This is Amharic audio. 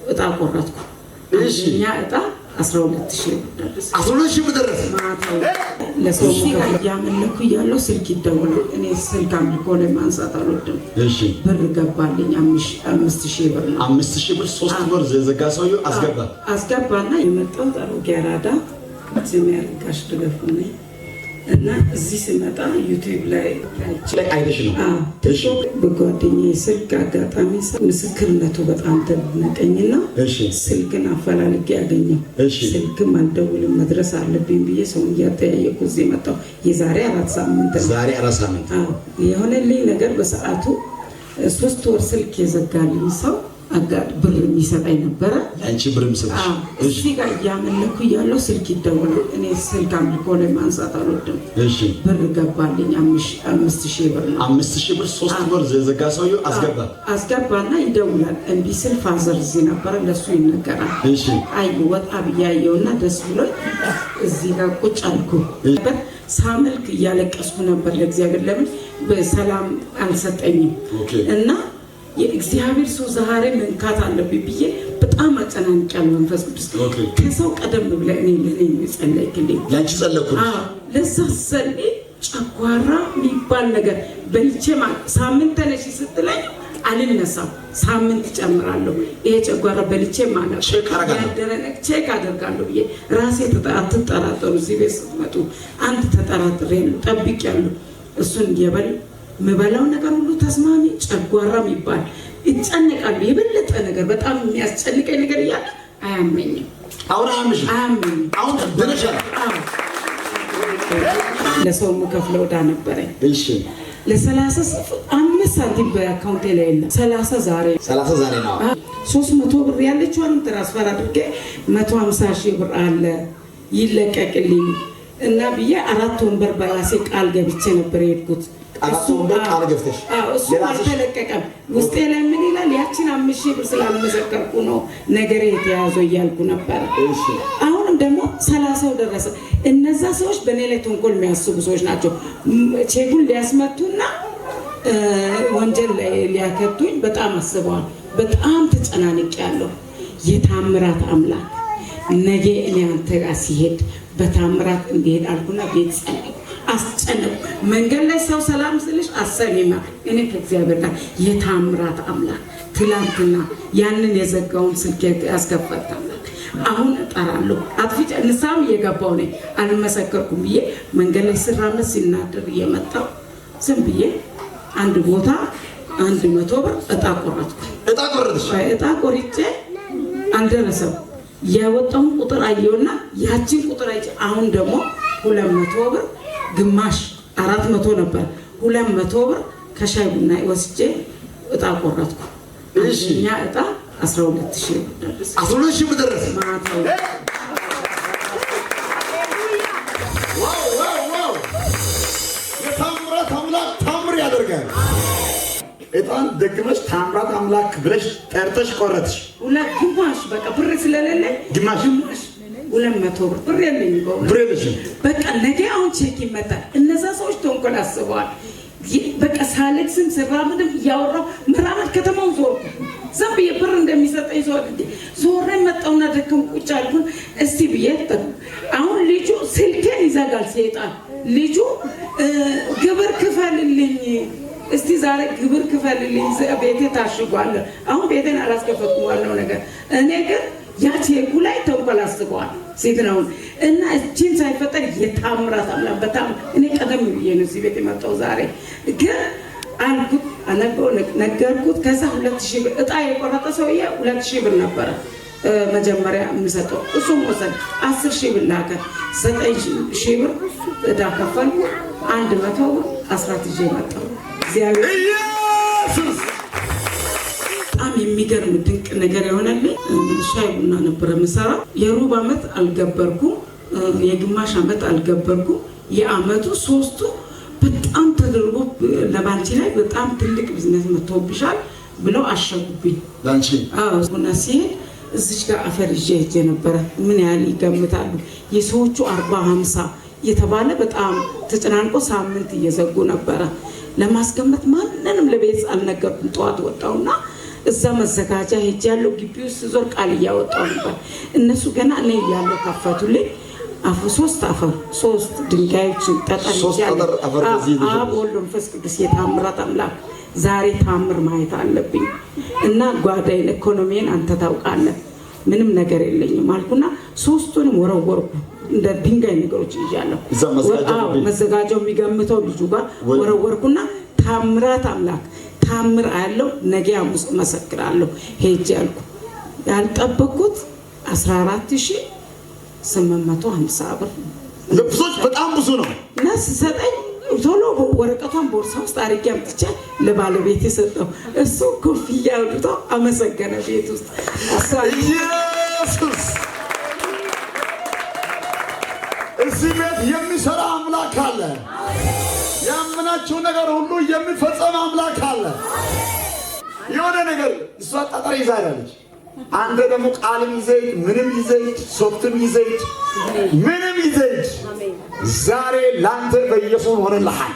እጣ ቆረጥኩ። እሺ። አንደኛ እጣ 12,000 ብር ደረሰ። 12,000 ብር ደረሰ። ማታው ለሰው እያመለኩ እያለሁ ስልክ ይደውላል። እኔ ስልክ አምልኮ ላይ ማንሳት አልወድም። እሺ። ብር ገባልኝ፣ 5,000 ብር ነው። 5,000 ብር 3 ወር ዘጋ ሰውዬው አስገባ። አስገባና የመጣሁት አሮጌ አራዳ፣ ስሜ ያረጋሽ ድገፉ ነኝ እና እዚህ ስመጣ ዩቲዩብ ላይ ላይ አይተሽ ነው? አዎ። እሺ። በጓደኛዬ ስልክ አጋጣሚ ምስክርነቱ በጣም ተደነቀኝና ስልክን አፈላልጌ ያገኘው። ስልክም አልደውልም፣ መድረስ አለብኝ ብዬ ሰውን እያጠያየኩ እዚህ መጣሁ። የዛሬ 4 ሳምንት ነው። ዛሬ 4 ሳምንት። አዎ፣ የሆነልኝ ነገር በሰዓቱ 3 ወር ስልክ የዘጋልኝ ሰው ብር የሚሰጠኝ ነበረ። ለአንቺ ብር የሚሰጥሽ? አዎ። እዚህ ጋር እያመለኩ እያለሁ ስልክ ይደውላል። እኔ ስልክ አምልኮ ላይ ማንሳት አልወድም። ብር ገባልኝ፣ 5,000 ብር ነው። 5,000 ብር 3 ወር ዘጋ ሰውዬው አስገባ። አስገባና ይደውላል። እምቢ ስል father እዚህ ነበረ፣ ለሱ ይነገራል። አይ ወጣ ብዬ አየሁና ደስ ብሎኝ እዚህ ጋር ቁጭ አልኩ። ሳመልክ እያለቀስኩ ነበር ለእግዚአብሔር። ለምን በሰላም አልሰጠኝም እና የእግዚአብሔር ሰው ዛሬ መንካት አለብኝ ብዬ በጣም አጨናንቂያለሁ። መንፈስ ቅዱስ ከሰው ቀደም ብለህ እኔ ለእኔ ነው የጸለይክልኝ። ለአንቺ ጸለኩልሽ። አዎ፣ ለዛ ጸልይ ጨጓራ የሚባል ነገር በልቼ ሳምንት ተነሺ ስትለኝ አልነሳም። ሳምንት ጨምራለሁ። ይሄ ጨጓራ በልቼ ማለት Check አደርጋለሁ። ያደረ check አደርጋለሁ ብዬ ራሴ አትጠራጠሩ። እዚህ ቤት ስትመጡ አንድ ተጠራጥሬ ነው ጠብቄያለሁ። እሱን የበል ምበላው ነገር ሁሉ ተስማሚ ጨጓራ የሚባል ይጨነቃሉ። የበለጠ ነገር በጣም የሚያስጨንቀኝ ነገር እያለ አያመኝም። አሁን አያምሽም? አያመኝም። አሁን ድነሻል። አዎ። ለሰው የምከፍለው ዕዳ ነበረኝ። ለ35 ሳንቲም በአካውንቴ ላይ የለም። 30 ዛሬ። 30 ዛሬ ነው። 300 ብር ያለችዋንም transfer አድርጌ 150,000 ብር አለ ይለቀቅልኝ እና ብዬ አራት ወንበር በራሴ ቃል ገብቼ ነበር የሄድኩት። አራት ወንበር ቃል ገብተሽ? አዎ፣ እሱም የራስሽ? አልተለቀቀም። ውስጤ ላይ ምን ይላል? ያችን 5,000 ብር ስላልመሰከርኩ ነው ነገሬ የተያዘው እያልኩ ነበረ። አሁንም ደግሞ 30ው ደረሰ። እነዛ ሰዎች በእኔ ላይ ተንኮል የሚያስቡ ሰዎች ናቸው። ቼኩን ሊያስመቱና ወንጀል ላይ ሊያከቱኝ በጣም አስበዋል። በጣም ተጨናንቄያለሁ። የታምራት አምላክ ነገ እኔ አንተ ጋር ሲሄድ በታምራት እንዲሄድ አልኩና ቤት ጸለይኩ። አስጨነቁ። መንገድ ላይ ሰው ሰላም ስልሽ አሰሚማ እኔ ከእግዚአብሔር ጋር የታምራት አምላክ ትላንትና ያንን የዘጋውን ስልክ ያስከፈት አምላክ አሁን እጠራለሁ። አጥፍቼ ንስሐም እየገባሁ ነኝ፣ አልመሰከርኩም ብዬ መንገድ ላይ ስራመድ ሲናደር እየመጣሁ ዝም ብዬ አንድ ቦታ 100 ብር እጣ ቆረጥኩ። እጣ ቆረጥሽ? እጣ ቆርጬ አልደረሰም። ያወጣውን ቁጥር አየውና ያችን ቁጥር አይቼ አሁን ደግሞ 200 ብር፣ ግማሽ 400 ነበር፣ 200 ብር ከሻይ ቡና ወስጄ እጣ ቆረጥኩ። አንደኛ እጣ 12,000 ብር ደረሰ። 12,000 ብር ደረሰ። ማታው። Wow, wow, wow! የታምራት አምላክ ታምር ያደርጋል። እጣን ደግመሽ ታምራት አምላክ ብለሽ ጠርተሽ ቆረጥሽ። ሁለት ግማሽ በቃ ብር ስለሌለኝ ግማሽ? ግማሽ 200 ብር፣ ብር የለኝም በእውነት። ብር የለሽም። በቃ ነገ አሁን ቼክ ይመጣል። እነዛ ሰዎች ተንኮል አስበዋል። በቃ ሳለቅስም ስራምድም እያወራሁ መራመድ ከተማውን ዞርኩ። ዝም ብዬ ብር እንደሚሰጠኝ ሰው አድርጌ ዞሬ መጣሁና ደከም ቁጭ አልኩኝ። እስቲ ብዬ አሁን ልጁ ስልኬን ይዘጋል ሴጣን። ልጁ ግብር ክፈልልኝ እስቲ ዛሬ ግብር ክፈልልኝ፣ ቤቴ ታሽጓል። አሁን ቤቴን አላስከፈትኩም። ዋናው ነገር እኔ ግን ያ ቼኩ ላይ ተንኮል አስበዋል ሴት ነው እና እቺን ሳይፈጠር የታምራት አምላክ በጣም እኔ ቀደም ብዬ ነው እዚህ ቤት የመጣው። ዛሬ ግን አልኩት፣ አነበው ነገርኩት። ከዛ 2,000 ብር እጣ የቆረጠ ሰውዬ 2,000 ብር ነበረ መጀመሪያ የምሰጠው፣ እሱም ወሰደ። 10,000 ብር ላከ። 9,000 ብር እዳ ከፈልኩ። 100 ብር አስራት ይዤ መጣሁ። እግዚአብሔር ኢየሱስ። በጣም የሚገርም ድንቅ ነገር የሆነልኝ ሻይ ቡና ነበረ የምሰራ። የሩብ ዓመት አልገበርኩም፣ የግማሽ ዓመት አልገበርኩም። የዓመቱ ሶስቱ በጣም ተደርጎ ለባንቺ ላይ በጣም ትልቅ ቢዝነስ መጥቶብሻል ብለው አሸጉብኝ። ላንቺ? አዎ። ቡና ሲሄድ እዚች ጋር አፈር ይዤ ሄጄ ነበረ። ምን ያህል ይገምታሉ? የሰዎቹ 40 50 የተባለ በጣም ተጨናንቆ ሳምንት እየዘጉ ነበረ። ለማስገመት ማንንም ለቤት አልነገርኩም። ጠዋት ወጣውና እዛ መዘጋጃ ሄጃለሁ። ግቢ ውስጥ ዞር ቃል እያወጣሁ ነበር። እነሱ ገና እኔ እያለሁ ከፈቱልኝ። ሶስት አፈር፣ ሶስት ድንጋዮችን ጠጠር ሶስት ይዣለሁ። ጠጠር አፈር በዚህ ይዘሽ አብ፣ ወልድ፣ መንፈስ ቅዱስ የታምራት አምላክ፣ ዛሬ ታምር ማየት አለብኝ እና ጓዳይን ኢኮኖሚን አንተ ታውቃለህ፣ ምንም ነገር የለኝም አልኩና ሶስቱንም ወረወርኩ። እንደ ድንጋይ ነገሮች ይዣለሁ። እዛ መዘጋጃ አዎ፣ ግቢ? መዘጋጃው የሚገምተው ልጁ ጋር ወረወርኩና ታምራት አምላክ ታምር አያለው፣ ነገ ሐሙስ እመሰክራለሁ ሄጄ አልኩ። ያልጠበቅኩት 14,850 ብር። ልብሶች በጣም ብዙ ነው። እና ስሰጠኝ ቶሎ ወረቀቷን ቦርሳ ውስጥ አድርጌ አምጥቼ ለባለቤቴ ሰጠው። እሱ ኮፍያ አውጥቶ አመሰገነ ቤት ውስጥ። ኢየሱስ! እዚህ ቤት የሚሰራ አምላክ አለ። ያመናችሁ ነገር ሁሉ የሚፈጸም አምላክ አለ። የሆነ ነገር እሷ ጠጠር ይዛ ሄዳለች። አንተ ደግሞ ቃልም ይዘህ ሂድ፣ ምንም ይዘህ ሂድ፣ ሶፍትም ይዘህ ሂድ፣ ምንም ይዘህ ሂድ። ዛሬ ለአንተ በኢየሱስ ሆነልሃል።